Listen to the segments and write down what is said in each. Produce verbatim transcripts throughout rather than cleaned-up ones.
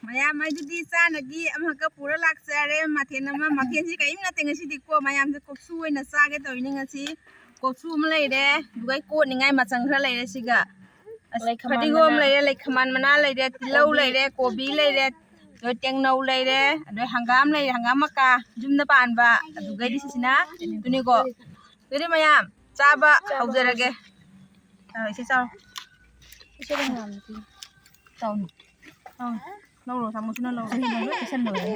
ꯃꯌꯥꯝ ꯑꯩꯗꯨꯗꯤ ꯆꯥꯅꯒꯤ ꯑꯃꯈꯛꯀ ꯄꯨꯔ ꯂꯥꯛꯆꯔꯦ꯫ ꯃꯊꯦꯜ ꯑꯃ, ꯃꯊꯦꯜꯁꯤ ꯀꯔꯤꯝ ꯅꯠꯇꯦ ꯉꯁꯤꯗꯤꯀꯣ꯫ ꯃꯌꯥꯝꯁꯦ ꯀꯣꯛꯁꯨ ꯑꯣꯏꯅ ꯆꯥꯒꯦ ꯇꯧꯔꯤꯅꯦ ꯉꯁꯤ꯫ ꯀꯣꯛꯁꯨ ꯑꯃ ꯂꯩꯔꯦ, ꯑꯗꯨꯒ ꯑꯩ ꯀꯣꯠꯅꯤꯡꯉꯥꯏ ꯃꯆꯪ ꯈꯔ ꯂꯩꯔꯦ ꯁꯤꯒ꯫ ꯑꯁ, ꯂꯩꯈꯃꯥꯟ ꯐꯗꯤꯒꯣꯝ ꯃꯅꯥ꯫ ꯂꯩꯔꯦ, ꯂꯩꯈꯃꯥꯟ ꯃꯅꯥ ꯂꯩꯔꯦ, ꯇꯤꯜꯍꯧ ꯀꯣꯕꯤ꯫ ꯂꯩꯔꯦ, ꯀꯣꯕꯤ ꯂꯩꯔꯦ, ꯑꯗꯨꯒ ꯇꯦꯡꯅꯧ ꯂꯩꯔꯦ, ꯑꯗꯨꯒ ꯍꯪꯒꯥꯝ ꯂꯩꯔꯦ, ꯍꯪꯒꯥꯝ ꯃꯀꯥ ꯌꯨꯝꯗ ꯄꯥꯟꯕ, ꯑꯗꯨꯒꯩꯗꯤ ꯁꯤꯁꯤꯅ꯫ ꯑꯗꯨꯅꯤꯀꯣ꯫ ꯑꯗꯨꯗꯤ ꯃꯌꯥꯝ ꯆꯥꯕ ꯍꯧꯖꯔꯒꯦ꯫ ꯑꯥ, ꯏꯆꯦ ꯆꯥꯎ꯫ ꯏꯆꯦ ꯍꯪꯒꯥꯝ ꯄꯤꯌꯨ꯫ ꯆꯥꯎꯅꯦ꯫ ꯆꯥꯎꯅꯦ꯫ ꯂꯧꯔꯣ, ꯁꯥꯃꯨꯁꯤꯅ ꯂꯧꯔꯣ꯫ ꯑꯩ ꯂꯧꯔꯣ, ꯏꯆꯟ ꯂꯧꯔꯣ꯫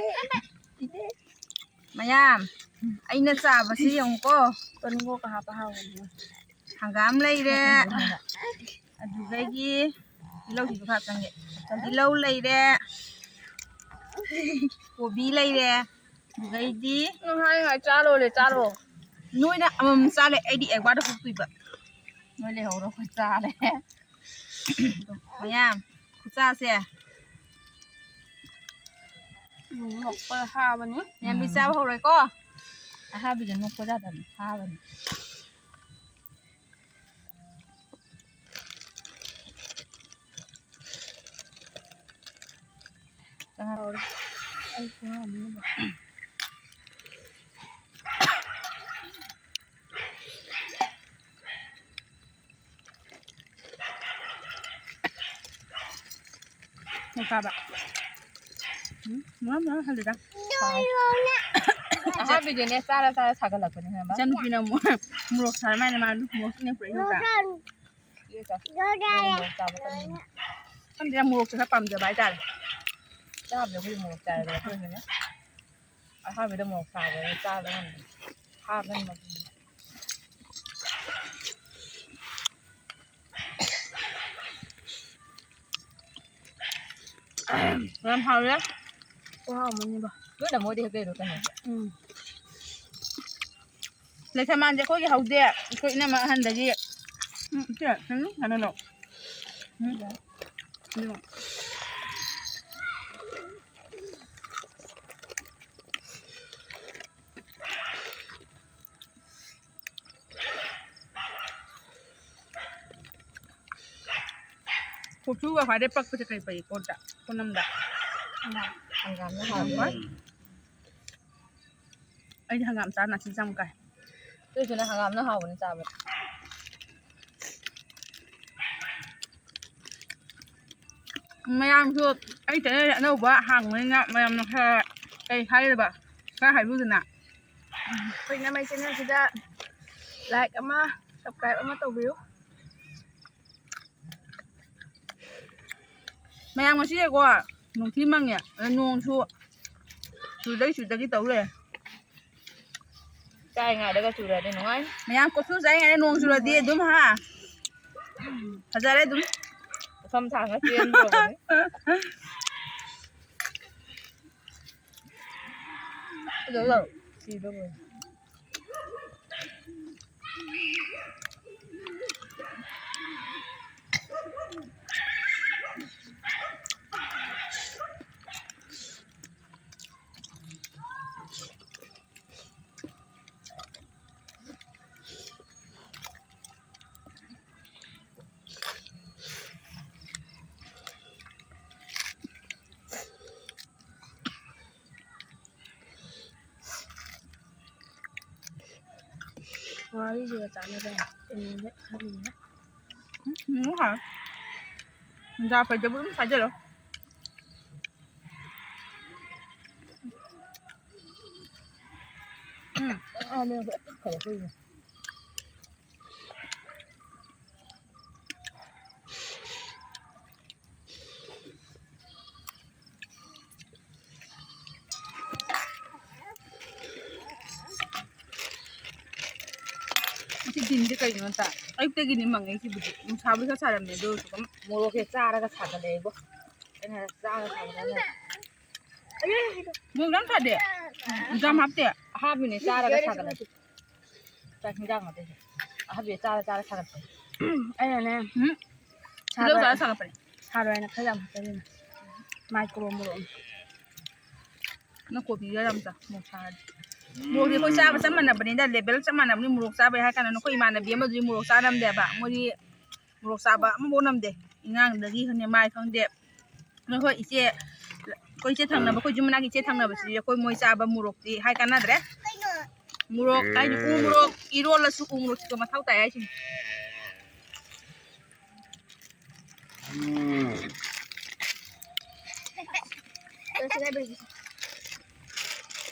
ꯃꯌꯥꯝ, ꯑꯩꯅ ꯆꯥꯕꯁꯤ ꯌꯦꯡꯉꯨꯀꯣ꯫ ꯇꯣꯅꯤꯡꯀꯣꯛꯀ ꯍꯥꯞꯄ ꯍꯥꯎꯕꯅꯦ꯫ ꯍꯪꯒꯥꯝ ꯂꯩꯔꯦ꯫ ꯑꯗꯨꯗꯒꯤ ꯇꯤꯜꯍꯧꯁꯤꯁꯨ ꯈꯔ ꯆꯪꯒꯦ꯫ ꯇꯤꯜꯍꯧ ꯂꯩꯔꯦ꯫ ꯀꯣꯕꯤ ꯂꯩꯔꯦ꯫ ꯑꯗꯨꯗꯩꯗꯤ ꯅꯪ ꯍꯥꯏꯅꯤꯡꯉꯥꯏ ꯆꯥ ꯂꯣꯏꯔꯦ, ꯆꯥꯔꯣ꯫ ꯅꯣꯏꯅ ꯑꯃꯃꯝ ꯆꯥ ꯂꯩ, ꯑꯩꯗꯤ ꯑꯦꯛꯕꯥꯔꯗ ꯍꯨꯛꯇꯣꯏꯕ꯫ ꯅꯣꯏ ꯂꯩꯍꯧꯔꯣ, ꯑꯩꯈꯣꯏ ꯆꯥꯔꯦ꯫ ꯃꯌꯥꯝ, ꯈꯨꯠꯆꯥꯁꯦ꯫ ꯎꯝ, ꯅꯣꯛꯄꯗ ꯍꯥꯕꯅꯤ꯫ ꯃꯌꯥꯝꯗꯤ ꯎꯝ꯫ ꯆꯥꯕ ꯍꯧꯔꯣꯏꯀꯣ? ꯑꯍꯥꯕꯤꯗ ꯅꯣꯛꯄ ꯌꯥꯗꯕꯅꯤ, ꯍꯥꯕꯅꯤ꯫ ꯆꯥꯍꯧꯔꯦ꯫ ꯑꯩ ꯆꯥꯔꯅꯤ꯫ ꯃꯣꯔꯣꯛ ꯁꯥꯕ꯫ ꯎꯝ, ꯃꯣꯔꯣꯛ ꯃꯌꯥꯝ ꯍꯜꯂꯤꯗ꯫ ꯑꯍꯥꯟꯕꯗꯤꯅꯦ, ꯆꯥꯔ ꯆꯥꯔ ꯁꯥꯒꯠꯂꯛꯄꯅꯦ, ꯈꯪꯉꯕ? ꯏꯆꯟꯅꯨꯄꯤꯅ ꯑꯃꯨꯛ ꯃꯣꯔꯣꯛ ꯁꯥꯔ ꯃꯥꯏꯅ ꯃꯥ ꯃꯣꯔꯣꯛ ꯁꯤꯅ ꯄꯨꯔꯛꯏ ꯅꯠꯇ꯭ꯔꯥ? ꯏꯆꯦ ꯆꯥ-, ꯃꯣꯔꯣꯛ ꯆꯥꯕ ꯀꯟꯕꯅꯦ꯫ ꯈꯪꯗꯦ, ꯃꯣꯔꯣꯛꯁꯦ ꯈꯔ ꯄꯥꯝꯖꯕ ꯍꯥꯏꯇꯥꯔꯦ꯫ ꯆꯥꯕꯗ ꯑꯩꯈꯣꯏ ꯃꯣꯔꯣꯛ ꯆꯥꯏꯌꯦꯕ, ꯑꯩꯈꯣꯏꯅꯅꯦ꯫ ꯑꯍꯥꯟꯕꯗ ꯃꯣꯔꯣꯛ ꯁꯥꯕꯅꯦ ꯆꯥꯕ ꯉꯝꯗꯦ꯫ ꯍꯥꯞꯅ ꯃꯍꯤ꯫ ꯌꯥꯝ ꯍꯥꯎꯔꯦ꯫ ꯈꯨꯍꯥꯎ ꯑꯃꯅꯤꯕ꯫ ꯂꯣꯏꯅ ꯃꯣꯏꯗꯤ ꯍꯦꯛꯇ ꯀꯩꯅꯣ ꯇꯧꯅꯩ꯫ ꯎꯝ꯫ ꯂꯩꯁꯃꯥꯟꯁꯦ ꯑꯩꯈꯣꯏꯒꯤ ꯍꯧꯗꯦ꯫ ꯑꯩꯈꯣꯏ ꯏꯅꯝꯃ ꯑꯍꯟꯗꯒꯤ꯫ ꯎꯝ, ꯁꯦ, ꯎꯝ, ꯀꯩꯅꯣꯅꯣ꯫ ꯎꯝ꯫ ꯑꯗꯨꯒ ꯀꯣꯔꯐꯨꯒ ꯈ꯭ꯋꯥꯏꯗꯩ ꯄꯛꯄꯁꯦ ꯀꯩ ꯄꯛꯏ ꯀꯣꯟꯗ? ꯄꯣꯠꯅꯝꯗ꯫ ꯍꯪꯒꯥꯝꯅ ꯍꯥꯎꯕ꯫ ꯑꯩꯗꯤ ꯍꯪꯒꯥꯝ ꯆꯥ ꯅꯥꯁꯤ ꯆꯥꯝ ꯀꯥꯏ꯫ ꯑꯗꯨꯏꯁꯨꯅ ꯍꯪꯒꯥꯝꯅ ꯍꯥꯎꯕꯅꯤ ꯆꯥꯕ꯫ ꯃꯌꯥꯝꯁꯨ ꯑꯩ ꯆꯦꯅꯦꯜ ꯑꯅꯧꯕ ꯍꯥꯡꯕꯅꯤꯅ ꯃꯌꯥꯝꯅ ꯈꯔ ꯀꯩ ꯍꯥꯏꯔꯕ ꯈꯔ ꯍꯥꯏꯕꯤꯌꯨꯗꯅ꯫ ꯑꯩꯈꯣꯏ ꯏꯅꯝꯃꯩ ꯆꯦꯅꯦꯜꯁꯤꯗ ꯂꯥꯏꯛ ꯑꯃ ꯁꯕꯁꯀ꯭ꯔꯥꯏꯕ ꯑꯃ ꯇꯧꯕꯤꯌꯨ꯫ ꯃꯌꯥꯝ ꯉꯁꯤꯀꯣ ꯅꯨꯡꯊꯤ ꯃꯪꯉꯦ, ꯑꯗ ꯅꯣꯡꯁꯨ ꯆꯨꯗꯩ ꯆꯨꯗꯒꯤ ꯇꯧ ꯂꯩꯔꯦ꯫ ꯆꯥꯏꯉꯥꯏꯗꯒ ꯆꯨꯔꯗꯤ ꯅꯨꯡꯉꯥꯏ꯫ ꯃꯌꯥꯝ ꯀꯣꯐꯤ ꯆꯥꯏꯉꯥꯏꯗ ꯅꯣꯡ ꯆꯨꯔꯗꯤ ꯑꯗꯨꯝ ꯍꯥ ꯐꯖꯔꯦ ꯑꯗꯨꯝ꯫ ꯄꯨꯈꯝ ꯊꯥꯡꯒ ꯆꯦꯟꯗ꯭ꯔꯣꯕꯅꯤ꯫ ꯑꯗꯣ ꯂꯧ, ꯁꯤꯗꯧꯕꯅꯤ꯫ ꯉꯥꯔꯤꯁꯤꯒ ꯆꯥꯟꯅꯗꯦ꯫ ꯀꯩꯅꯣꯗ ꯈꯜꯂꯤꯅꯦ꯫ ꯎꯝ, ꯎꯝ, ꯍꯥꯎꯋꯦ꯫ ꯃꯣꯖꯥ ꯐꯩꯗꯕꯨ ꯑꯗꯨꯝ ꯁꯥꯖꯜꯂꯣ꯫ ꯎꯝ꯫ ꯑꯥ, ꯃꯣꯏ ꯈꯔ ꯈꯔ ꯍꯨꯏꯅꯦ꯫ ꯉꯁꯤ ꯗꯤꯟꯁꯦ ꯀꯩꯒꯤꯅꯣ ꯇ-, ꯑꯌꯨꯛꯇꯒꯤꯅꯤ ꯃꯪꯉꯛꯏꯁꯤꯕꯨꯗꯤ꯫ ꯅꯨꯡꯁꯥꯕꯨꯗꯤ ꯈꯔ ꯁꯥꯔꯝꯃꯦ, ꯑꯗꯨ ꯑꯣꯏꯔꯁꯨ ꯀꯝ-, ꯃꯣꯔꯣꯛꯁꯦ ꯆꯥꯔꯒ ꯁꯥꯒꯠꯂꯛꯑꯦꯕꯣ꯫ ꯑꯩꯅ ꯆꯥꯔꯒ ꯁꯥꯒꯠꯂꯛꯑꯒ꯫ ꯃꯣꯔꯣꯛ ꯌꯥꯝ ꯁꯥꯗꯦ? ꯌꯥꯝ ꯍꯥꯞꯇꯦ? ꯍꯥꯞꯄꯤꯅꯦ, ꯆꯥꯔꯒ ꯁꯥꯒꯠꯂꯛꯑꯦ꯫ ꯆꯥꯛ ꯍꯤꯟꯖꯥꯡ ꯑꯇꯩꯁꯦ ꯑꯍꯥꯕꯤꯗ ꯆꯥꯔ ꯆꯥꯔ ꯁꯥꯒꯠꯄꯅꯤ꯫ ꯑꯩꯅꯅꯦ, ꯎꯝ꯫ ꯁꯥꯔꯣꯏ꯫ ꯇꯤꯜꯍꯧ ꯆꯥꯔ ꯁꯥꯒꯠꯄꯅꯤ꯫ ꯁꯥꯔꯣꯏꯅ ꯈꯔ ꯌꯥꯝ ꯍꯥꯞꯆꯜꯂꯤꯅꯦ꯫ ꯃꯥꯏꯀ꯭ꯔꯣ ꯃꯣꯔꯣꯛꯅꯤ꯫ ꯅꯪ ꯀꯣꯕꯤꯒ ꯌꯥꯝ ꯆꯥ-, ꯃꯣꯔꯣꯛ ꯁꯥꯔꯗꯤ꯫ ꯃꯣꯔꯣꯛꯇꯤ ꯑꯩꯈꯣꯏ ꯆꯥꯕ ꯆꯞ ꯃꯥꯟꯅꯕꯅꯤꯗ, ꯂꯦꯕꯦꯜ ꯆꯞ ꯃꯥꯟꯅꯕꯅꯤ꯫ ꯃꯣꯔꯣꯛ ꯆꯥꯕꯩ ꯍꯥꯏꯔ ꯀꯥꯟꯗ ꯅꯈꯣꯏ ꯏꯃꯥꯟꯅꯕꯤ ꯑꯃꯗꯨꯗꯤ ꯃꯣꯔꯣꯛ ꯆꯥ ꯅꯝꯗꯦꯕ꯫ ꯃꯣꯏꯗꯤ ꯃꯣꯔꯣꯛ ꯆꯥꯕ ꯑꯃꯐꯥꯎ ꯅꯝꯗꯦ꯫ ꯏꯉꯥꯡꯗꯒꯤ ꯈꯪꯗꯦ, ꯃꯥꯏ ꯈꯪꯗꯦ꯫ ꯅꯈꯣꯏ ꯏꯆꯦ ꯑꯩꯈꯣꯏ ꯏꯆꯦ ꯊꯪꯅꯕ, ꯑꯩꯈꯣꯏ ꯌꯨꯝ ꯃꯅꯥꯛꯀꯤ ꯏꯆꯦ ꯊꯪꯅꯕꯁꯤꯗꯤ ꯑꯩꯈꯣꯏ ꯃꯣꯏ ꯆꯥꯕ ꯃꯣꯔꯣꯛꯇꯤ ꯍꯥꯏ ꯀꯥꯟꯅꯗ꯭ꯔꯦ꯫ ꯃꯣꯔꯣꯛ ꯍꯥꯏꯗꯤ ꯎ ꯃꯣꯔꯣꯛ ꯏꯔꯣꯜꯂꯁꯨ ꯎ ꯃꯣꯔꯣꯛꯁꯤꯀꯣ ꯃꯊꯧ ꯇꯥꯏ ꯍꯥꯏꯁꯤꯅꯤ꯫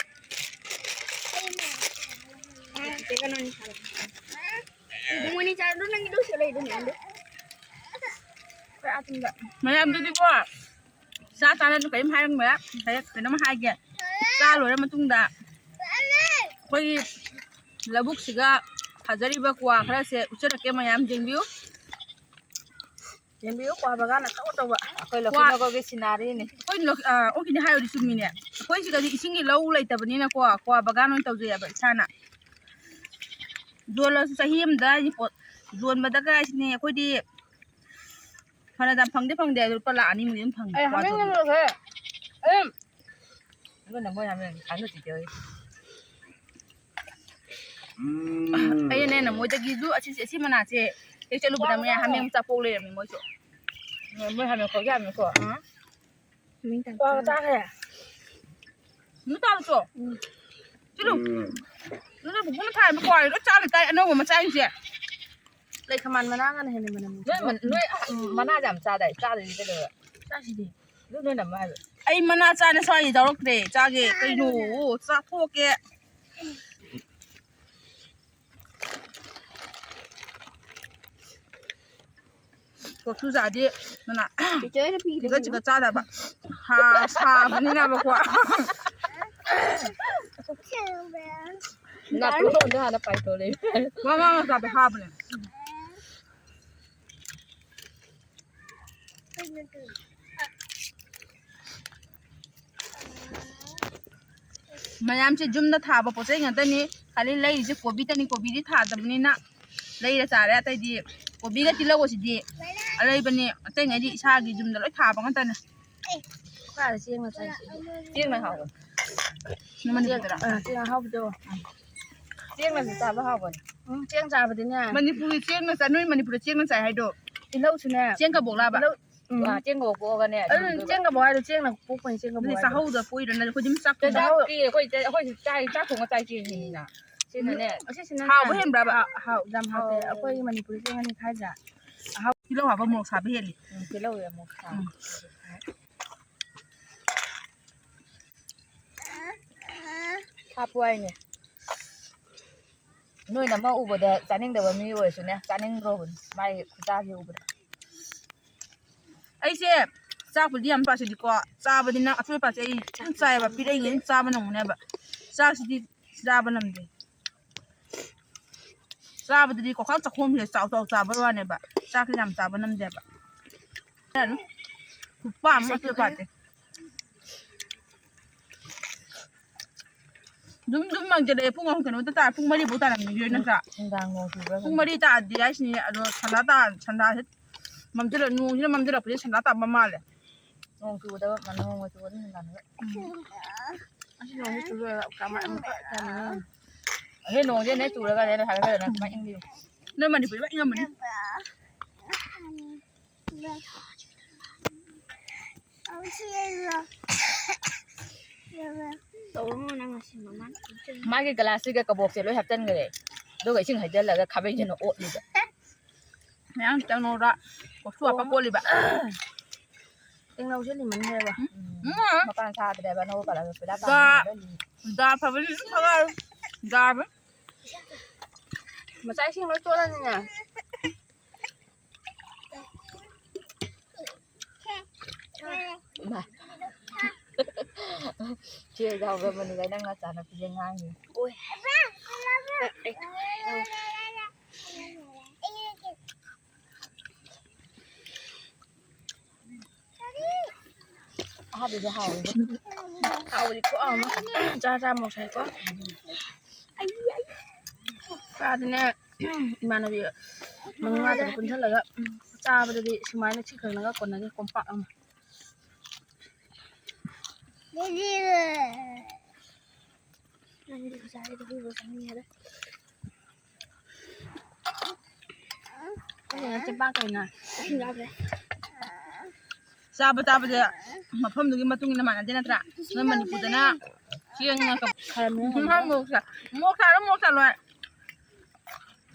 ꯃꯌꯥꯝꯗꯨꯗꯤꯀꯣ ꯆꯥ ꯆꯥꯅꯁꯨ ꯀꯔꯤꯝ ꯍꯥꯏꯔꯝꯃꯣꯏ꯫ ꯉꯁꯥꯏ ꯀꯩꯅꯣꯝ ꯍꯥꯏꯒꯦ꯫ ꯆꯥ ꯂꯣꯏꯔ ꯃꯇꯨꯡꯗ ꯑꯩꯈꯣꯏꯒꯤ ꯂꯧꯕꯨꯛꯁꯤꯒ ꯊꯥꯖꯔꯤꯕ ꯀ꯭ꯋꯥ ꯈꯔꯁꯦ ꯎꯠꯆꯔꯛꯀꯦ ꯃꯌꯥꯝ ꯌꯦꯡꯕꯤꯌꯨ꯫ ꯌꯦꯡꯕꯤꯌꯨ, ꯀ꯭ꯋꯥ ꯕꯒꯥꯟ ꯑꯆꯧ ꯑꯆꯧꯕ꯫ ꯑꯩꯈꯣꯏ ꯀ꯭ꯋꯥ ꯂꯧꯁꯤꯟꯕꯒꯤ ꯁꯤꯅꯥꯔꯤꯅꯤ꯫ ꯑꯩꯈꯣꯏ ꯂꯧ-, ꯑ, ꯑꯣꯀꯤꯅꯦ ꯍꯥꯏꯔꯨꯗꯤ ꯆꯨꯝꯃꯤꯅꯦ꯫ ꯑꯩꯈꯣꯏ ꯁꯤꯗꯗꯤ ꯏꯁꯤꯡꯒꯤ ꯂꯧ ꯂꯩꯇꯕꯅꯤꯅꯀꯣ, ꯀ꯭ꯋꯥ ꯕꯒꯥꯟ ꯑꯣꯏꯅ ꯇꯧꯖꯩꯑꯕ ꯏꯁꯥꯅ꯫ ꯌꯣꯜꯂꯁꯨ ꯆꯍꯤ ꯑꯃꯗ ꯍꯥꯏꯗꯤ ꯄꯣꯠ ꯌꯣꯟꯕꯗ ꯀꯥꯏꯁꯤꯅꯦ ꯑꯩꯈꯣꯏꯗꯤ ꯐꯅꯗꯥꯝ ꯐꯪꯗꯤ ꯐꯪꯗꯦ, ꯑꯗꯨ ꯂꯨꯄꯥ ꯂꯥꯛ ꯑꯅꯤꯃꯨꯛꯇꯤ ꯑꯗꯨꯝ ꯐꯪꯉꯦ꯫ ꯑꯩ ꯀ꯭ꯋꯥ ꯍꯥꯃꯦꯡ ꯆꯣꯡꯕꯗ꯫ ꯂꯣꯏꯈ꯭ꯔꯦ꯫ ꯑꯩ ꯑꯗꯨꯅ ꯃꯣꯏ ꯍꯥꯃꯦꯡ ꯀꯥꯟꯅꯗꯦ ꯇꯧꯏ꯫ ꯎꯝ꯫ ꯑꯩꯅꯅꯦ, ꯃꯣꯏꯗꯒꯤꯁꯨ ꯑꯁꯤꯁꯦ, ꯑꯁꯤ ꯃꯅꯥꯁꯦ ꯍꯦꯛ ꯆꯠꯂꯨꯕꯗꯅꯦ, ꯍꯥꯃꯦꯡ ꯃꯆꯥ ꯄꯣꯛ ꯂꯩꯔꯝꯃꯦ ꯃꯣꯏꯁꯨ꯫ ꯃꯣꯏ ꯍꯥꯃꯦꯡ ꯀꯧ ꯌꯥꯕꯅꯤꯀꯣ꯫ ꯑꯥ꯫ ꯀ꯭ꯋꯥ ꯆꯥꯈ꯭ꯔꯦ꯫ ꯅꯨ ꯇꯥꯔꯨꯆꯣ꯫ ꯎꯝ꯫ ꯆꯠꯂꯨ꯫ ꯎꯝ꯫ ꯅꯨ ꯅꯕꯨꯛꯇꯨꯅ ꯊꯥꯔꯤꯕ ꯀ꯭ꯋꯥꯁꯦ ꯂꯣꯏ ꯆꯥꯈꯤ ꯇꯥꯏ, ꯑꯅꯧꯕ ꯃꯆꯥꯁꯤꯡꯁꯦ꯫ ꯂꯩ ꯈꯥꯃꯦꯟ ꯃꯅꯥꯒꯅ ꯍꯦꯟꯅ ꯃꯅꯝ ꯅꯨꯡꯁꯤꯀꯣ꯫ ꯅꯣꯏ ꯃꯟ-, ꯅꯣꯏ, ꯑ, ꯃꯅꯥꯁꯦ ꯌꯥꯝ ꯆꯥꯗꯥꯏ? ꯆꯥꯗ꯭ꯔꯗꯤ ꯀꯩꯗꯧꯔꯕ? ꯆꯥꯁꯤꯗꯤ꯫ ꯑꯗꯨ ꯅꯣꯏ ꯅꯝꯃꯣ ꯍꯥꯏꯕ꯫ ꯑꯩ ꯃꯅꯥ ꯆꯥꯅ ꯁ꯭ꯋꯥꯏꯗ ꯌꯥꯎꯔꯛꯇ꯭ꯔꯦ꯫ ꯆꯥꯒꯦ꯫ ꯀꯩꯅꯣ? ꯆꯥꯊꯣꯛꯀꯦ꯫ ꯀꯣꯁꯨ ꯆꯥꯗꯤ ꯃꯅꯥ ꯆꯤꯆꯦ ꯍꯣꯏꯅ ꯄꯤꯕꯅꯦ꯫ ꯆꯤꯒꯠ ꯆꯤꯒꯠ ꯆꯥꯗꯕ꯫ ꯍꯥ, ꯁꯥꯕꯅꯤꯅꯕꯀꯣ꯫ ꯅꯥꯇꯣꯟꯗ ꯍꯥꯟꯅ ꯄꯥꯏꯊꯣꯔꯛꯑꯦ꯫ ꯋꯥ ꯉꯥꯡꯉ ꯆꯥꯕ ꯍꯥꯕꯅꯦ꯫ ꯃꯌꯥꯝꯁꯦ ꯌꯨꯝꯗ ꯊꯥꯕ ꯄꯣꯠ ꯆꯩ ꯉꯥꯛꯇꯅꯤ꯫ ꯈꯥꯂꯤ ꯂꯩꯔꯤꯁꯦ ꯀꯣꯕꯤꯇꯅꯤ, ꯀꯣꯕꯤꯗꯤ ꯊꯥꯗꯕꯅꯤꯅ ꯂꯩꯔ ꯆꯥꯔꯦ꯫ ꯑꯇꯩꯗꯤ ꯀꯣꯕꯤꯒ ꯇꯤꯜꯍꯧꯒꯁꯤꯗꯤ ꯑꯔꯩꯕꯅꯤ, ꯑꯇꯩꯉꯩꯗꯤ ꯏꯁꯥꯒꯤ ꯌꯨꯝꯗ ꯂꯣꯏ ꯊꯥꯕ ꯉꯥꯛꯇꯅꯦ꯫ ꯀꯥꯏꯗ ꯆꯦꯡꯅ ꯆꯥꯏꯁꯦ? ꯆꯦꯡꯅ ꯍꯥꯎꯕꯅꯦ꯫ ꯅꯪ ꯃꯅꯤꯄꯨꯔꯗꯔꯣ? ꯑꯥ, ꯆꯦꯡ ꯑꯍꯥꯎꯕꯗꯣ꯫ ꯆꯦꯡꯅꯁꯨ ꯆꯥꯕ ꯍꯥꯎꯕꯅꯦ꯫ ꯎꯝ, ꯆꯦꯡ ꯆꯥꯕꯗꯤꯅꯦ꯫ ꯃꯅꯤꯄꯨꯔꯒꯤ ꯆꯦꯡꯅ ꯆꯥ-, ꯅꯣꯏ ꯃꯅꯤꯄꯨꯔꯗ ꯆꯦꯡꯅ ꯆꯥꯏ ꯍꯥꯏꯗꯣ? ꯇꯤꯜꯍꯧꯁꯨꯅꯦ꯫ ꯆꯦꯡ ꯀꯕꯣꯛꯂꯥꯕ? ꯇꯤꯜꯍꯧ, ꯎꯝ꯫ ꯑꯥ, ꯆꯦꯡ ꯀꯕꯣꯛ ꯄꯣꯛꯑꯒꯅꯦ, ꯑꯗꯨ ꯑꯗꯨꯝ ꯆꯦꯡ ꯀꯕꯣꯛ ꯍꯥꯏꯗꯣ ꯆꯦꯡꯅ ꯄꯣꯛꯄꯅꯤ, ꯆꯦꯡ ꯀꯕꯣꯛ ꯑꯗꯨꯗꯤ ꯍꯥꯏꯗꯣ꯫ ꯆꯥꯍꯧꯗ ꯄꯣꯛꯏꯔꯣ? ꯅꯠꯇ꯭ꯔꯒ ꯑꯩꯈꯣꯏꯗꯤ ꯑꯗꯨꯝ ꯆꯥꯛ ꯊꯣꯡꯕ ꯆꯥꯛꯇꯤ ꯑꯩꯈꯣꯏ, ꯑꯩꯈꯣꯏꯁꯨ ꯆꯥꯏ, ꯆꯥꯛ ꯊꯣꯡꯉ ꯆꯥꯏ ꯆꯦꯡꯅꯤꯅ꯫ ꯁꯤꯅꯅꯦ꯫ ꯎꯝ, ꯑꯁꯤꯁꯤꯅ ꯍꯥꯎꯕ ꯍꯦꯟꯕ꯭ꯔꯕ? ꯍꯥꯎ, ꯌꯥꯝ ꯍꯥꯎꯇꯦ꯫ ꯍꯥꯎ꯫ ꯑꯩꯈꯣꯏꯒꯤ ꯃꯅꯤꯄꯨꯔꯤ ꯆꯦꯡ ꯑꯅꯤ ꯈꯥꯏꯖ꯫ ꯑꯍꯥꯎ꯫ ꯇꯤꯜꯍꯧ ꯍꯥꯞꯄ ꯃꯣꯔꯣꯛ ꯁꯥꯕ ꯍꯦꯜꯂꯤ꯫ ꯎꯝ, ꯇꯤꯜꯍꯧ ꯌꯥꯝ ꯃꯣꯔꯣꯛ ꯁꯥꯕ꯫ ꯎꯝ꯫ ꯍꯥꯞꯄꯨ ꯍꯥꯏꯅꯦ꯫ ꯅꯣꯏꯅ ꯑꯃ ꯎꯕꯗ ꯆꯥꯅꯤꯡꯗꯕ ꯃꯤ ꯑꯣꯏꯔꯁꯨꯅꯦ, ꯆꯥꯅꯤꯡꯗ꯭ꯔꯣꯕꯅꯤ ꯃꯥꯏ ꯈꯨꯆꯥꯁꯦ ꯎꯕꯗ꯫ ꯑꯩꯁꯦ ꯆꯥꯛꯄꯨꯗꯤ ꯌꯥꯝ ꯄꯥꯁꯤꯗꯤꯀꯣ, ꯆꯥꯕꯗꯤ ꯅꯪ ꯑꯆꯣꯏ ꯑꯄꯥꯁꯦ ꯑꯩ ꯑꯗꯨꯝ ꯆꯥꯏꯌꯦꯕ, ꯄꯤꯔꯛꯏꯉꯩ ꯑꯗꯨꯝ ꯆꯥꯕ ꯅꯪꯉꯨꯅꯦꯕ꯫ ꯆꯥꯛꯁꯤꯗꯤ ꯆꯥꯕ ꯅꯝꯗꯦ꯫ ꯆꯥꯕꯗꯗꯤ ꯀꯣꯈꯥꯡ ꯆꯥꯛꯈꯣꯝꯁꯤꯗ ꯆꯥꯎ ꯆꯥꯎ ꯆꯥꯕꯩ ꯋꯥꯅꯦꯕ, ꯆꯥꯛꯁꯤ ꯌꯥꯝ ꯆꯥꯕ ꯅꯝꯗꯦꯕ꯫ ꯈꯨꯄꯥꯝ ꯑꯃ ꯑꯆꯣꯏ ꯑꯄꯥꯁꯦ꯫ ꯖꯨꯝ ꯖꯨꯝ ꯃꯪꯖꯜꯂꯛꯑꯦ꯫ ꯄꯨꯡ ꯑꯍꯨꯝ ꯀꯩꯅꯣꯗ ꯇꯥꯔꯦ꯫ ꯄꯨꯡ ꯃꯔꯤꯐꯧ ꯇꯥꯔꯝꯃꯤꯗꯣꯏ ꯅꯠꯇ꯭ꯔꯥ? ꯅꯨꯡꯗꯥꯡ ꯅꯣꯡ ꯆꯨꯕ꯭ꯔꯥ ꯄꯨꯡ ꯈꯪꯗꯦ꯫ ꯃꯔꯤ ꯇꯥꯔꯗꯤ ꯍꯥꯏꯁꯤꯅꯤ꯫ ꯑꯗꯣ ꯁꯟꯗꯥ ꯇꯥ-, ꯁꯟꯗꯥꯁꯦ ꯃꯝꯁꯤꯜꯂꯛ-, ꯅꯣꯡꯁꯤꯅ ꯃꯝꯁꯤꯜꯂꯛꯄꯁꯦ ꯁꯟꯗꯥ ꯇꯥꯕ ꯃꯥꯜꯂꯦ꯫ ꯅꯣꯡ ꯆꯨꯒꯗꯕ, ꯅꯣꯡ ꯆꯨꯒꯅꯤ ꯅꯨꯡꯗꯥꯡꯗ꯫ ꯎꯝ꯫ ꯑꯁꯤ ꯅꯣꯡꯁꯦ ꯆꯨꯔꯒ ꯀꯃꯥꯏ ꯑꯃꯨꯛꯀ ꯇꯥꯅꯤ? ꯑꯁꯤ ꯅꯣꯡꯁꯦ ꯍꯦꯛ ꯆꯨꯔꯒꯅꯦ ꯍꯥꯏꯔꯒꯗꯅ ꯀꯃꯥꯏ ꯏꯪꯗꯣꯏꯅꯣ? ꯅꯣꯏ ꯃꯅꯤꯄꯨꯔꯗꯤ ꯂꯣꯏ ꯏꯪꯉꯝꯃꯅꯤ꯫ ꯃꯥꯒꯤ ꯒ꯭ꯂꯥꯁꯁꯤꯒ ꯀꯕꯣꯛꯁꯦ ꯂꯣꯏ ꯍꯥꯞꯆꯤꯟꯈ꯭ꯔꯦ꯫ ꯑꯗꯨꯒ ꯏꯁꯤꯡ ꯍꯩꯖꯤꯜꯂꯒ ꯈꯥꯕꯩꯁꯤꯅ ꯑꯣꯠꯂꯤꯕ꯫ ꯃꯌꯥꯝ ꯈꯤꯇꯪ ꯅꯣꯡꯗ ꯀꯣꯐꯤ ꯍꯥꯞꯄ ꯀꯣꯠꯂꯤꯕ꯫ ꯇꯦꯡꯅꯧꯁꯦ ꯂꯤꯃꯟꯈ꯭ꯔꯦꯕ꯫ ꯎꯝ꯫ ꯃꯄꯥꯟ ꯁꯥꯗ꯭ꯔꯦꯕ, ꯑꯅꯧꯕ ꯄꯥꯜꯂꯒ ꯄꯤꯔꯥ ꯗꯥ-, ꯄꯥꯜꯂꯒ ꯂꯤꯃꯟ꯫ ꯗꯥ ꯐꯕꯅꯤ ꯑꯗꯨꯝ ꯐꯒꯜꯂꯦ꯫ ꯗꯥ ꯐꯕ-, ꯃꯆꯥ ꯏꯁꯤꯡ ꯂꯣꯏ ꯆꯣꯠꯂꯅꯤꯅꯦ꯫ ꯏꯃꯥ꯫ ꯆꯦ ꯌꯥꯎꯔꯕꯅꯤꯗ ꯅꯪ ꯅꯆꯥꯅꯨꯄꯤꯁꯦ ꯉꯥꯡꯉꯤ꯫ ꯑꯣꯏ꯫ ꯑꯍꯥꯕꯤꯗꯣ ꯍꯥꯎꯋꯦꯕ꯫ ꯍꯥꯎꯋꯤ ꯈꯨꯍꯥꯎ ꯑꯃ꯫ ꯆꯥ ꯆꯥ ꯃꯣꯔꯣꯛ ꯁꯥꯏꯀꯣ꯫ ꯆꯥꯗꯤꯅꯦ, ꯏꯃꯥꯟꯅꯕꯤ ꯃꯉꯥ ꯇꯔꯨꯛ ꯄꯨꯟꯁꯤꯜꯂꯒ ꯆꯥꯕꯗꯗꯤ ꯁꯨꯃꯥꯏꯅ ꯁꯤ ꯈꯪꯅꯒ ꯀꯣꯟꯅꯒꯦ ꯀꯣꯝꯄꯥꯛ ꯑꯃ꯫ ꯅꯪꯗꯤ ꯈꯨꯆꯥꯁꯤꯗꯤ ꯍꯨꯏꯕꯨ ꯆꯪꯅꯤꯡꯉꯦꯗ꯫ ꯑꯩꯅ ꯆꯤꯝꯄꯥꯛ ꯀꯩꯅ꯫ ꯏꯁꯤꯡ ꯌꯥꯎꯗ꯭ꯔꯦ꯫ ꯆꯥꯕ ꯆꯥꯕꯁꯦ ꯃꯐꯝꯗꯨꯒꯤ ꯃꯇꯨꯡ ꯏꯟꯅ ꯃꯥꯟꯅꯗꯦ ꯅꯠꯇ꯭ꯔꯥ? ꯅꯣꯏ ꯃꯅꯤꯄꯨꯔꯗꯅ ꯆꯦꯡꯅ ꯀ-, ꯎꯝ, ꯍꯥꯏ ꯃꯣꯔꯣꯛ ꯁꯥ-, ꯃꯣꯔꯣꯛ ꯁꯥꯔꯣ, ꯃꯣꯔꯣꯛ ꯁꯥ ꯂꯣꯏ꯫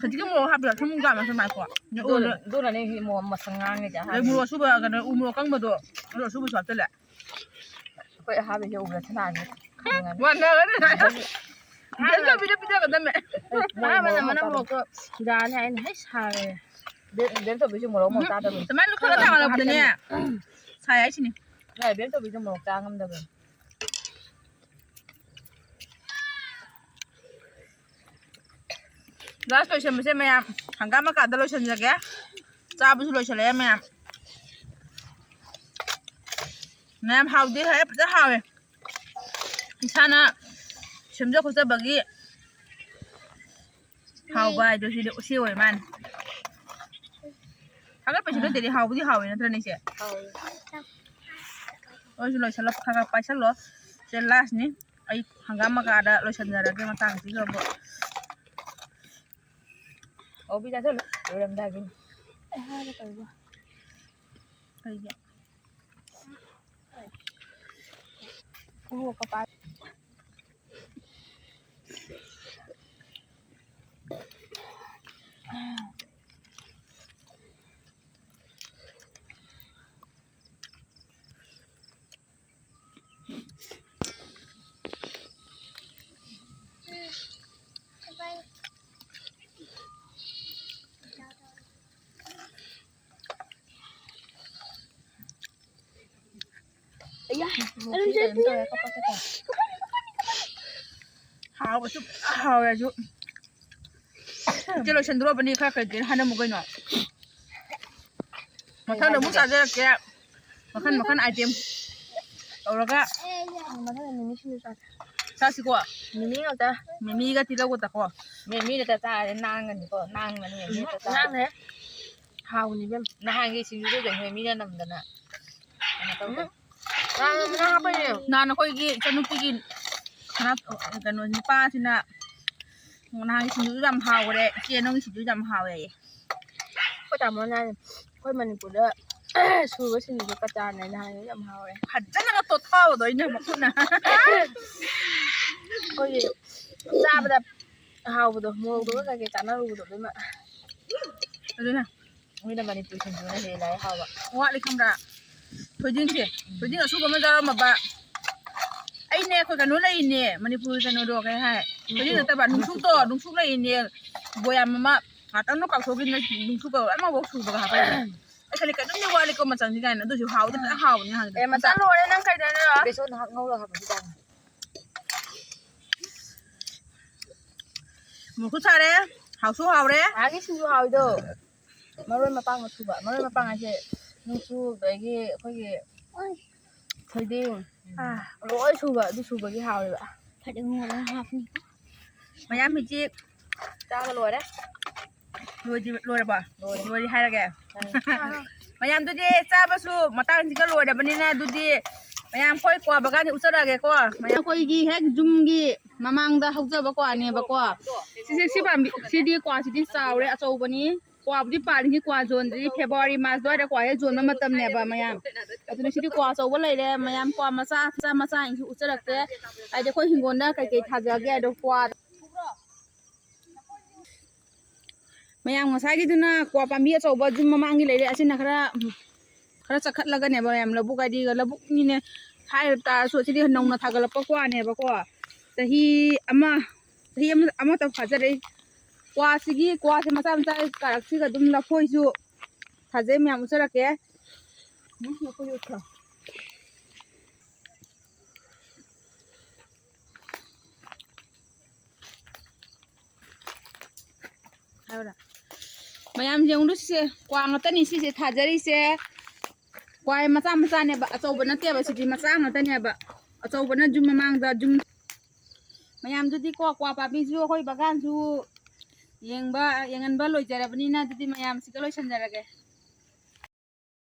ꯈꯖꯤꯛꯀꯤ ꯃꯣꯔꯣꯛ ꯍꯥꯞꯄꯤꯔꯣ, ꯊꯨꯝ ꯀꯥ ꯃꯁꯨ ꯉꯥꯏꯈꯣ꯫ ꯑꯗꯨꯅ-, ꯑꯗꯨꯅꯅꯦ ꯃꯣꯔꯣꯛ ꯃꯁꯪ ꯉꯥꯡꯉꯤꯁꯦ, ꯑꯗꯩ ꯃꯣꯔꯣꯛ ꯑꯁꯨꯕ, ꯀꯩꯅꯣ, ꯎ ꯃꯣꯔꯣꯛ ꯑꯀꯪꯕꯗꯣ, ꯃꯣꯔꯣꯛ ꯑꯁꯨꯕꯁꯨ ꯍꯥꯞꯆꯜꯂꯦ꯫ ꯑꯩꯈꯣꯏ ꯑꯍꯥꯟꯕꯁꯦ ꯎꯕꯗ ꯁꯅꯥꯅꯤ ꯈꯪꯉꯅꯤ꯫ ꯋꯥꯟꯅꯔꯅꯤ꯫ ꯕꯦꯝ ꯆꯧꯕꯤꯗ ꯄꯤꯖꯒꯗꯝꯃꯦ꯫ ꯑꯍꯥꯟꯕꯗ ꯃꯅꯝ ꯃꯣꯔꯣꯛꯇꯣ ꯌꯥꯅꯤ ꯍꯥꯏꯅ ꯍꯦꯛ ꯁꯥꯔꯦ꯫ ꯕꯦꯝ, ꯕꯦꯝ ꯆꯧꯕꯤꯁꯨ ꯃꯣꯔꯣꯛ ꯃꯣꯔꯣꯛ ꯆꯥꯗꯕꯅꯤ꯫ ꯑꯗꯨꯃꯥꯏꯅ ꯂꯨꯞꯈꯠꯂ ꯊꯥꯡꯒꯠꯂꯛꯄꯗꯅꯦ ꯁꯥꯏ ꯍꯥꯏꯁꯤꯅꯤ꯫ ꯌꯥꯏ, ꯕꯦꯝ ꯆꯧꯕꯤꯁꯨ ꯃꯣꯔꯣꯛ ꯆꯥ ꯉꯝꯗꯕꯅꯤ꯫ ꯂꯥꯁ ꯂꯣꯏꯁꯟꯕꯁꯦ ꯃꯌꯥꯝ, ꯍꯪꯒꯥꯝ ꯃꯀꯥꯗ ꯂꯣꯏꯁꯟꯖꯒꯦ꯫ ꯆꯥꯕꯁꯨ ꯂꯣꯏꯁꯜꯂꯛꯑꯦ ꯃꯌꯥꯝ꯫ ꯃꯌꯥꯝ ꯍꯥꯎꯗꯦ ꯍꯥꯏ, ꯐꯖꯅ ꯍꯥꯎꯋꯦ꯫ ꯏꯁꯥꯅ ꯁꯦꯝꯖ ꯈꯣꯠꯆꯕꯒꯤ ꯍꯥꯎꯕ ꯍꯥꯏꯗꯣ ꯁꯤꯗꯤ, ꯁꯤ ꯑꯣꯏ ꯃꯥꯅꯤ꯫ ꯊꯥꯒꯠꯄꯁꯨ ꯅꯠꯇꯦꯗꯤ ꯍꯥꯎꯕꯨꯗꯤ ꯍꯥꯎꯋꯦ ꯅꯠꯇ꯭ꯔꯅꯦ ꯏꯆꯦ? ꯍꯥꯎꯋꯦ꯫ ꯑꯩꯁꯨ ꯂꯣꯏꯁꯜꯂꯣ, ꯈꯔ ꯈꯔ ꯄꯥꯏꯁꯜꯂꯣ꯫ ꯁꯦ ꯂꯥꯁꯅꯤ꯫ ꯑꯩ ꯍꯪꯒꯥꯝ ꯃꯀꯥꯗ ꯂꯣꯏꯁꯟꯖꯔꯒꯦ ꯃꯇꯥꯡꯁꯤꯒ ꯑꯃꯨꯛ꯫ ꯑꯣꯕꯤ ꯆꯥꯁꯜꯂꯨ, ꯂꯣꯏꯔꯝꯗꯥꯏꯒꯤꯅꯤ꯫ ꯑꯩ ꯍꯥꯏꯒꯦ ꯇꯧꯕ꯫ ꯀꯩꯒꯤ? ꯈꯣꯡꯎꯞꯀ ꯄꯥꯏ-, ꯍꯥꯎꯕꯁꯨ ꯍꯥꯎꯔꯁꯨ꯫ ꯏꯆꯦ ꯂꯣꯏꯁꯟꯗ꯭ꯔꯣꯕꯅꯤ, ꯈꯔ ꯀꯩꯀꯩꯅꯣ ꯍꯥꯏꯅꯝꯃꯨ ꯀꯩꯅꯣ꯫ ꯃꯊꯪꯗ ꯑꯃꯨꯛ ꯆꯥꯖꯔꯛꯀꯦ꯫ ꯃꯈꯟ ꯃꯈꯟ item ꯇꯧꯔꯒ ꯃꯊꯪꯗ ꯃꯤꯃꯤ ꯁꯤꯡꯖꯨ ꯆꯥꯁꯦ꯫ ꯆꯥꯁꯤꯀꯣ꯫ ꯃꯤꯃꯤ ꯉꯥꯛꯇ꯫ ꯃꯤꯃꯤꯒ ꯇꯤꯜꯍꯧꯒ ꯇꯀꯣ꯫ ꯃꯤꯃꯤ ꯉꯥꯛꯇ ꯆꯥꯔꯗꯤ ꯅꯥꯡꯒꯅꯤꯀꯣ, ꯅꯥꯡꯒꯅꯤ ꯃꯤꯃꯤ ꯉꯥꯛꯇ ꯆꯥꯔꯗꯤ꯫ ꯅꯥꯡꯅꯦ꯫ ꯍꯥꯎꯅꯤ ꯏꯕꯦꯝ꯫ ꯅꯍꯥꯟꯒꯤ ꯁꯤꯡꯖꯨꯗꯨꯗ ꯃꯤꯃꯤꯅ ꯅꯝꯗꯅ ꯀꯩꯅꯣ ꯇꯧꯗꯦ꯫ ꯎꯝ꯫ ꯅꯍꯥꯟ ꯃꯅꯥ ꯍꯥꯞꯄꯩꯅꯦ꯫ ꯅꯍꯥꯟ ꯑꯩꯈꯣꯏꯒꯤ ꯏꯆꯟꯅꯨꯄꯤꯒꯤ ꯁꯅꯥ-, ꯀꯩꯅꯣ, ꯅꯨꯄꯥꯁꯤꯅ ꯅꯍꯥꯟꯒꯤ ꯁꯤꯡꯖꯨꯗꯨ ꯌꯥꯝ ꯍꯥꯎꯈ꯭ꯔꯦ, ꯏꯆꯦ ꯅꯪꯒꯤ ꯁꯤꯡꯖꯨꯗꯨ ꯌꯥꯝ ꯍꯥꯎꯋꯦꯌꯦ꯫ ꯑꯩꯈꯣꯏ ꯇꯥꯃꯣꯅ ꯍꯥꯏꯅꯦ, ꯑꯩꯈꯣꯏ ꯃꯅꯤꯄꯨꯔꯗ ꯁꯨꯕꯁꯤꯡꯗꯨꯁꯨ ꯀꯆꯥꯅ ꯅꯍꯥꯟ ꯌꯥꯝ ꯍꯥꯎꯋꯦ꯫ ꯐꯖꯅꯒ ꯇꯣꯠꯊꯣꯛꯑꯕꯗꯣ ꯑꯩꯅ ꯃꯈꯨꯠꯅ꯫ ꯑꯩꯈꯣꯏꯒꯤ ꯆꯥꯕꯗ ꯍꯥꯎꯕꯗꯣ, ꯃꯣꯔꯣꯛꯇꯨꯒ ꯀꯩꯀꯩ ꯆꯥꯟꯅꯔꯨꯕꯗꯣ ꯂꯣꯏꯅ꯫ ꯑꯗꯨꯅ ꯃꯣꯏꯅ ꯃꯅꯤꯄꯨꯔꯤ ꯁꯤꯡꯖꯨꯅ ꯍꯦꯜꯂꯦ ꯍꯥꯏ ꯍꯥꯎꯕ꯫ ꯋꯥꯠꯂꯤ ꯈꯪꯕ꯭ꯔꯥ? ꯊꯣꯏꯗꯤꯡꯁꯦ, ꯊꯣꯏꯗꯤꯡ ꯑꯁꯨꯕ ꯑꯃ ꯌꯥꯎꯔꯝꯃꯕ꯫ ꯑꯩꯅꯦ, ꯑꯩꯈꯣꯏ ꯀꯩꯅꯣ ꯂꯩꯔꯤꯅꯦ, ꯃꯅꯤꯄꯨꯔꯒꯤ ꯀꯩꯅꯣꯗꯣ, ꯀꯩ ꯍꯥꯏ, ꯊꯣꯏꯗꯤꯡ ꯅꯠꯇꯕ, ꯅꯨꯡꯁꯨꯛꯇꯣ, ꯅꯨꯡꯁꯨꯛ ꯂꯩꯔꯤꯅꯦ, ꯕꯣꯌꯥꯝ ꯑꯃ, ꯉꯥꯛꯇꯪꯗꯣ ꯀꯥꯎꯊꯣꯛꯈꯤꯗꯅ, ꯅꯨꯡꯁꯨꯛ ꯑꯃꯐꯥꯎ ꯁꯨꯕꯒ ꯍꯥꯞꯄ꯫ ꯑꯩ ꯈꯜꯂꯤ, ꯀꯩꯅꯣꯝꯗꯤ ꯋꯥꯠꯂꯤꯀꯣ ꯃꯆꯜꯁꯤ ꯀꯥꯏꯅ, ꯑꯗꯨꯁꯨ ꯍꯥꯎꯗꯤ ꯐꯖꯅ ꯍꯥꯎꯕꯅꯤ ꯍꯥꯟꯅꯗꯤ꯫ ꯑꯦ, ꯃꯆꯜ ꯂꯣꯏꯔꯦ, ꯅꯪ ꯀꯩꯗꯧꯔꯤꯅꯣ? ꯕꯦꯁꯣꯟ ꯉꯥꯏꯍꯥꯛ ꯉꯧꯔꯒ ꯍꯥꯞꯄꯁꯤ ꯇꯥꯕꯅꯤ꯫ ꯃꯈꯨꯠ ꯁꯥꯔꯦ, ꯍꯥꯎꯁꯨ ꯍꯥꯎꯔꯦ꯫ ꯉꯥꯏꯍꯥꯛꯀꯤ ꯁꯤꯡꯖꯨ ꯍꯥꯎꯔꯤꯗꯣ ꯃꯔꯣꯏ ꯃꯄꯥꯡ ꯁꯨꯕ, ꯃꯔꯣꯏ ꯃꯄꯥꯡ ꯍꯥꯏꯁꯦ ꯅꯨꯡꯁꯨ, ꯑꯗꯒꯤ ꯑꯩꯈꯣꯏꯒꯤ ꯊꯣꯏꯗꯤꯡ, ꯑꯥ꯫ ꯂꯣꯏ ꯁꯨꯕ, ꯑꯗꯨ ꯁꯨꯕꯒꯤ ꯍꯥꯎꯔꯤꯕ꯫ ꯐꯗꯤꯒꯣꯝꯒ ꯂꯣꯏ ꯍꯥꯞꯄꯅꯤ꯫ ꯃꯌꯥꯝ ꯃꯤꯆꯤ ꯆꯥꯕ ꯂꯣꯏꯔꯦ꯫ ꯂꯣꯏꯗꯤ ꯂꯣꯏꯔꯕꯣ? ꯂꯣꯏꯔꯦ꯫ ꯂꯣꯏꯔꯦ ꯍꯥꯏꯔꯒꯦ꯫ ꯑꯥ꯫ ꯃꯌꯥꯝꯗꯨꯗꯤ ꯆꯥꯕꯁꯨ ꯃꯇꯥꯡꯁꯤꯒ ꯂꯣꯏꯔꯕꯅꯤꯅ, ꯑꯗꯨꯗꯤ ꯃꯌꯥꯝ ꯑꯩꯈꯣꯏ ꯀ꯭ꯋꯥ ꯕꯒꯥꯟꯗꯤ ꯎꯠꯆꯔꯛꯑꯒꯦꯀꯣ꯫ ꯃꯌꯥꯝ ꯑꯩꯈꯣꯏꯒꯤ ꯍꯦꯛ ꯌꯨꯝꯒꯤ ꯃꯃꯥꯡꯗ ꯍꯧꯖꯕ ꯀ꯭ꯋꯥꯅꯦꯕꯀꯣ꯫ ꯁꯤꯁꯦ, ꯁꯤ ꯄꯥꯝꯕꯤ, ꯁꯤꯗꯤ ꯀ꯭ꯋꯥꯁꯤꯗꯤ ꯆꯥꯎꯔꯦ, ꯑꯆꯧꯕꯅꯤ꯫ ꯀ꯭ꯋꯥꯕꯨꯗꯤ ꯄꯥꯜꯂꯤꯁꯤ, ꯀ꯭ꯋꯥ ꯌꯣꯟꯗ꯭ꯔꯤ, ꯐꯦꯕ꯭ꯔꯨꯋꯥꯔꯤ, ꯃꯥꯔꯆ ꯑꯗꯨꯋꯥꯏꯗ ꯀ꯭ꯋꯥ ꯍꯦꯛ ꯌꯣꯟꯕ ꯃꯇꯝꯅꯦꯕ ꯃꯌꯥꯝ꯫ ꯑꯗꯨꯅ ꯁꯤꯗꯤ ꯀ꯭ꯋꯥ ꯑꯆꯧꯕ ꯂꯩꯔꯦ ꯃꯌꯥꯝ, ꯀ꯭ꯋꯥ ꯃꯆꯥ, ꯃꯆꯥ, ꯃꯆꯥꯁꯤꯡꯁꯨ ꯎꯠꯆꯔꯛꯀꯦ꯫ ꯍꯥꯏꯗꯤ ꯑꯩꯈꯣꯏ ꯍꯤꯡꯒꯣꯜꯗ ꯀꯩꯀꯩ ꯊꯥꯖꯒꯦ ꯍꯥꯏꯗꯣ ꯀ꯭ꯋꯥ꯫ ꯃꯌꯥꯝ ꯉꯁꯥꯏꯒꯤꯗꯨꯅ ꯀ꯭ꯋꯥ ꯄꯥꯝꯕꯤ ꯑꯆꯧꯕ ꯌꯨꯝ ꯃꯃꯥꯡꯒꯤ ꯂꯩꯔꯦ, ꯑꯁꯤꯅ ꯈꯔ, ꯈꯔ ꯆꯈꯠꯂꯒꯅꯦꯕ ꯃꯌꯥꯝ, ꯂꯧꯕꯨꯛ ꯍꯥꯏꯗꯤ ꯂꯧꯕꯨꯛꯅꯤꯅꯦ ꯍꯥꯏꯔ ꯇꯥꯔꯁꯨ, ꯑꯁꯤꯗꯤ ꯅꯧꯅ ꯊꯥꯒꯠꯂꯛꯄ ꯀ꯭ꯋꯥꯅꯦꯕꯀꯣ꯫ ꯆꯍꯤ ꯑꯃ, ꯆꯍꯤ ꯑꯃ, ꯑꯃꯇ ꯐꯥꯖꯔꯛꯏ꯫ ꯀ꯭ꯋꯥꯁꯤꯒꯤ, ꯀ꯭ꯋꯥꯁꯦ ꯃꯆꯥ ꯃꯆꯥ ꯀꯥꯔꯛꯁꯤꯒ ꯑꯗꯨꯝ ꯂꯐꯣꯏꯁꯨ ꯊꯥꯖꯩ ꯃꯌꯥꯝ, ꯎꯠꯆꯔꯛꯀꯦ꯫ ꯎꯝ, ꯂꯐꯣꯏ ꯎꯠꯈ꯭ꯔꯣ꯫ ꯍꯥꯏꯔꯣꯔꯥ? ꯃꯌꯥꯝ ꯌꯦꯡꯉꯨꯗꯨ ꯁꯤꯁꯦ, ꯀ꯭ꯋꯥ ꯉꯥꯛꯇꯅꯤ ꯁꯤꯁꯦ ꯊꯥꯖꯔꯤꯁꯦ꯫ ꯀ꯭ꯋꯥ ꯃꯆꯥ ꯃꯆꯥꯅꯦꯕ, ꯑꯆꯧꯕ ꯅꯠꯇꯦꯕ, ꯁꯤꯗꯤ ꯃꯆꯥ ꯉꯥꯛꯇꯅꯦꯕ꯫ ꯑꯆꯧꯕꯅ ꯌꯨꯝ ꯃꯃꯥꯡꯗ ꯌꯨꯝ꯫ ꯃꯌꯥꯝꯗꯨꯗꯤꯀꯣ, ꯀ꯭ꯋꯥ ꯄꯥꯝꯕꯤꯁꯨ ꯑꯩꯈꯣꯏ ꯕꯒꯥꯟꯁꯨ ꯌꯦꯡꯕ, ꯌꯦꯡꯍꯟꯕ ꯂꯣꯏꯖꯔꯕꯅꯤꯅ, ꯑꯗꯨꯗꯤ ꯃꯌꯥꯝꯁꯤꯒ ꯂꯣꯏꯁꯟꯖꯔꯒꯦ꯫